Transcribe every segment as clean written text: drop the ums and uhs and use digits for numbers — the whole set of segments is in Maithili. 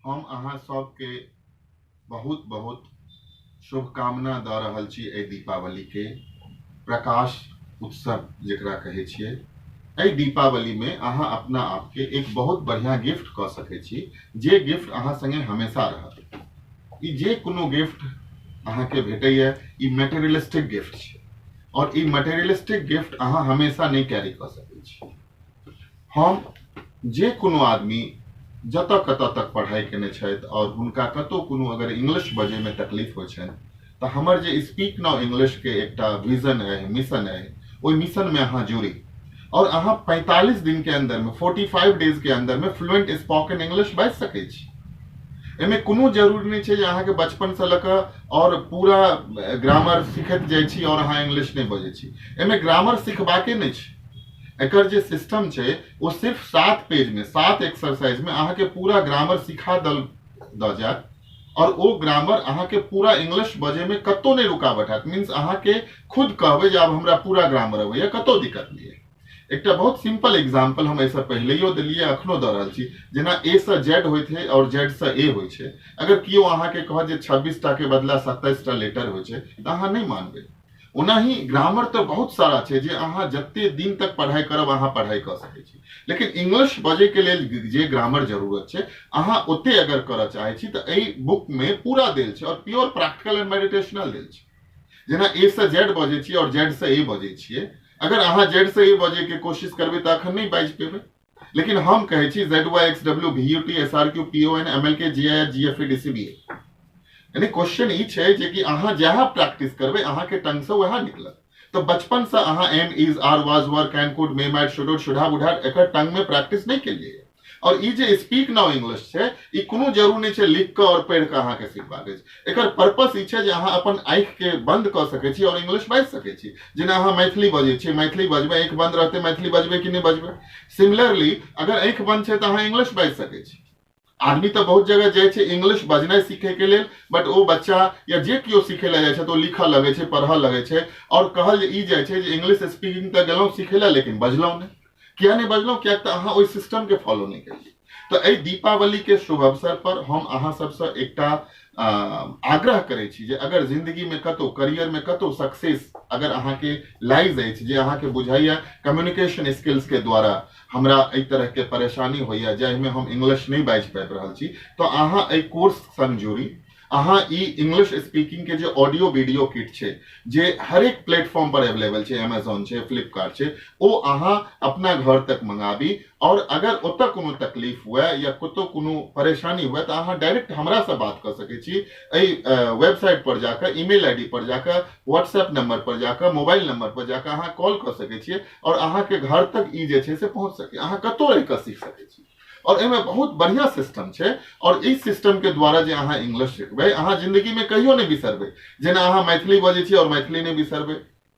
हम अहाँ सबके बहुत बहुत शुभकामना दऽ रहल छी एहि दीपावलीके प्रकाश उत्सव जकरा कहै छियै। एहि दीपावलीमे अहाँ अपना आपके एक बहुत बढ़िआँ गिफ्ट कऽ सकै छी, जे गिफ्ट अहाँ सङ्गे हमेशा रहत। ई जे कोनो गिफ्ट अहाँके भेटैए ई मेटेरियलिस्टिक गिफ्ट छै, आओर ई मटेरियलिस्टिक गिफ्ट अहाँ हमेशा नहि कैरी कऽ सकै छी। हम जे कोनो आदमी जतऽ कतऽ तक पढ़ाइ केने छथि आओर हुनका कतहु कोनो अगर इंग्लिश बजैमे तकलीफ होइ छनि, तऽ हमर जे स्पीक now इंग्लिशके एकटा विजन अइ, मिशन अइ, ओहि मिशनमे अहाँ जुड़ी आओर अहाँ 45 दिनके अन्दरमे, 45 डेजके अन्दरमे फ्लुएंट स्पोकन इंग्लिश बाजि सकै छी। एहिमे कोनो जरूरी नहि छै जे अहाँके बचपनसँ लऽ कऽ आओर पूरा ग्रामर सीखैत जाइ छी आओर अहाँ इंग्लिश नहि बजै छी। एहिमे ग्रामर सिखबाके नहि छै। एकर जे सिस्टम छै ओ सिर्फ 7 पेजमे, 7 एक्सरसाइजमे अहाँके पूरा ग्रामर सिखा दल दऽ जायत, आओर ओ ग्रामर अहाँके पूरा इंग्लिश बजैमे कतहु नहि रुकावट हैत। मीन्स अहाँके खुद कहबै जे आब हमरा पूरा ग्रामर अबैए, कतहु दिक्कत नहि अइ। एकटा बहुत सिंपल एग्जाम्पल हम एहिसँ पहिलैयो देलियै, अखनो दऽ रहल छी। जेना ए सँ जेड होइत है आओर जेड सँ ए होइ छै, अगर केओ अहाँके कहत जे 26 टा के बदला 27 टा लेटर होइ छै, तऽ अहाँ नहि मानबै। ओनाही ग्रामर तऽ बहुत सारा छै जे अहाँ जते दिन तक पढ़ाइ करब अहाँ पढ़ाइ कऽ सकै छी, लेकिन इंग्लिश बजैके लेल जे ग्रामर जरूरत छै अहाँ ओते अगर करऽ चाहै छी तऽ एहि बुकमे पूरा देल छै, आओर प्योर प्रैक्टिकल एंड मेडिटेशनल देल छै। जेना ए सँ जेड बजै छियै आओर जेड सँ ए बजै छियै, अगर अहाँ जेड सँ ए बजैके कोशिश करबै तऽ अखन नहि बाजि पेबै, लेकिन हम कहै छी Z Y X W V U T S R Q P O N M L K G I G F A D C B A. यानी क्वेश्चन ई छै जे कि अहाँ जएह प्रैक्टिस करबै अहाँके टंगसँ वएह निकलत। तऽ बचपनसँ अहाँ am is are was were can could may might should should have would have एकर टंगमे प्रैक्टिस नहि केलियै। और ई जे स्पीक now English छै ई कोनो जरूर नहि छै लिख कऽ और पढ़ि कऽ अहाँके सिखबाक अछि। एकर पर्पस ई छै जे अहाँ अपन आँखिके बंद कऽ सकै छी और इंग्लिश बाजि सकै छी। जेना अहाँ मैथिली बजै छी, मैथिली बजबै, आँखि बंद रहतै मैथिली बजबै कि नहि बजबै? सिमिलरली अगर आँखि बंद छै तऽ अहाँ इंग्लिश बाजि सकै छी। आदमी तऽ बहुत जगह जाइ छै इंग्लिश बजनाइ सीखैके लेल, बट ओ बच्चा या जे केओ सीखै लए जाइ छै तऽ ओ लिखऽ लगै छै, पढ़ऽ लगै छै, आओर कहल ई जाइ छै जे इंग्लिश स्पीकिंग तऽ गेलहुँ सीखै लए लेकिन बजलहुँ नहि। किया नहि बजलहुँ? किएक तऽ अहाँ ओहि सिस्टमके फॉलो नहि केलियै। तऽ एहि दीपावलीके शुभ अवसर पर हम अहाँ सबसँ एकटा आग्रह करै छी जे अगर जिंदगीमे कतहु करियरमे कतहु सक्सेस अगर अहाँके लाइज अछि, जे अहाँके बुझाइए कम्युनिकेशन स्किल्सके द्वारा हमरा एहि तरहके परेशानी होइए जाहिमे हम इंग्लिश नहि बाजि पाबि रहल छी, तऽ अहाँ एहि कोर्स संग जुड़ी। अहाँ ई इंग्लिश स्पीकिंग के जे ऑडियो वीडियो किट छै जे हरेक प्लेटफॉर्म पर अवेलेबल छै, अमेजॉन छै, फ्लिपकार्ट छै, ओ अहाँ अपना घर तक मंगाबी। और अगर ओतऽ कोनो तकलीफ हुए या कतौ कोनो परेशानी हुए तऽ अहाँ डायरेक्ट हमरासँ बात कऽ सकै छी। एहि वेबसाइट पर जाकऽ, ईमेल I D पर जाकऽ, व्हाट्सएप नंबर पर जाकऽ, मोबाइल नंबर पर जाकऽ अहाँ कॉल कऽ सकै छियै और अहाँके घर तक ई जे छै से पहुँच सकै। अहाँ कतौ रहि कऽ सीख सकै छी। और एहिमे बहुत बढ़िया सिस्टम छै, और ई सिस्टम के द्वारा जे अहाँ इंग्लिश सिखबै अहाँ जिंदगी में कहियो नहि बिसरबै। जेना अहाँ मैथिली बजै छी और मैथिली नहि बिसरबै,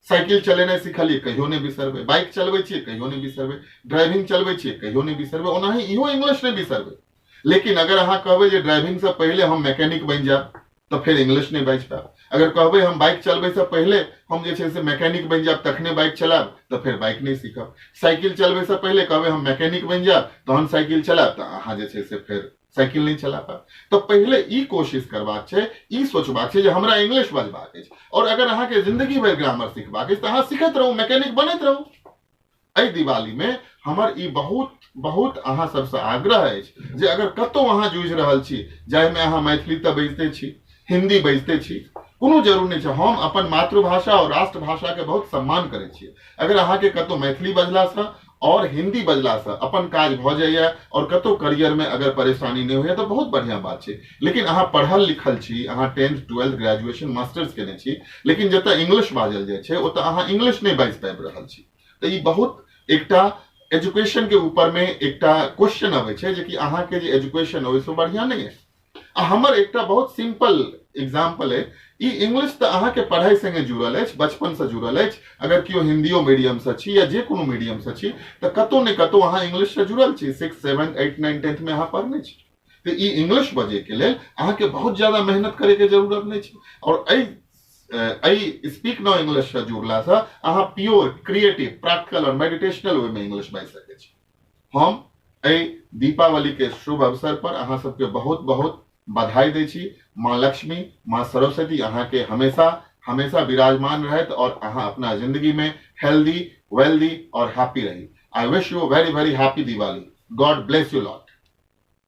साइकिल चलेनाइ सिखलियै कहियो नहि बिसरबै, बाइक चलबै छियै कहियो नहि बिसरबै, ड्राइविंग चलबै छियै कहियो नहि बिसरबै, ओनाही इहो इंग्लिश नहि बिसरबै। लेकिन अगर अहाँ कहबै जे ड्राइविंग से पहिले हम मैकेनिक बनि जायब तऽ फेर इंग्लिश नहि बाजि पायब। अगर कहबै हम बाइक चलबैसँ पहिले हम जे छै से मैकेनिक बनि जायब तखने बाइक चलायब, तऽ फेर बाइक नहि सीखब। साइकिल चलबैसँ पहिले कहबै हम मैकेनिक बनि जायब तहन साइकिल चलायब, तऽ अहाँ जे छै से फेर साइकिल नहि चला पायब। तऽ पहिले ई कोशिश करबाक छै, ई सोचबाक छै जे हमरा इंग्लिश बजबाक अछि। आओर अगर अहाँके जिंदगी भरि ग्रामर सीखबाक अछि तऽ अहाँ सीखैत रहू, मैकेनिक बनैत रहू। एहि दिवालीमे हमर ई बहुत बहुत अहाँ सबसँ आग्रह अछि जे अगर कतहु अहाँ जूझि रहल छी जाहिमे अहाँ मैथिली तऽ बजिते छी, हिंदी बजिते छी, कोनो जरूर नहि छै। हम अपन मातृभाषा आओर राष्ट्रभाषाके बहुत सम्मान करै छियै। अगर अहाँके कतहु मैथिली बजलासँ आओर हिंदी बजलासँ अपन काज भऽ जाइए आओर कतहु करियरमे अगर परेशानी नहि होइए तऽ बहुत बढ़िआँ बात छै। लेकिन अहाँ पढ़ल लिखल छी, अहाँ 10th 12th graduation masters केने छी, लेकिन जतऽ इंग्लिश बाजल जाइ छै ओतऽ अहाँ इंग्लिश नहि बाजि पाबि रहल छी, तऽ ई बहुत एकटा एजुकेशन के ऊपर में एकटा क्वेश्चन अबै छै जे कि अहाँके जे एजुकेशन ओहिसँ बढ़िआँ नहि अछि। आ हमर एकटा बहुत सिंपल एग्जाम्पल अइ, ई इंग्लिश तऽ अहाँके पढ़ाइ संगे जुड़ल अछि, बचपनसँ जुड़ल अछि। अगर केओ हिन्दियो मीडियमसँ छी या जे कोनो मीडियमसँ छी तऽ कतहु ने कतहु अहाँ इंग्लिशसँ जुड़ल छी। 6 7 8 9 10 मे अहाँ पढ़ने छी, तऽ ई इंग्लिश बजैके लेल अहाँके बहुत ज्यादा मेहनत करैके जरूरत नहि छै। आओर एहि स्पीक now इंग्लिशसँ जुड़लासँ अहाँ प्योर क्रिएटिव प्रैक्टिकल आओर मेडिटेशनल वे में इंग्लिश बाजि सकै छी। हम एहि दीपावली के शुभ अवसर पर अहाँ सबके बहुत बहुत बधाई दै छी। माँ लक्ष्मी, माँ सरस्वती अहाँ के हमेशा हमेशा विराजमान रहत और अहाँ अपना जिंदगी में हेल्दी, वेल्दी और हैप्पी रही। I wish you very very happy Diwali. God bless you lot.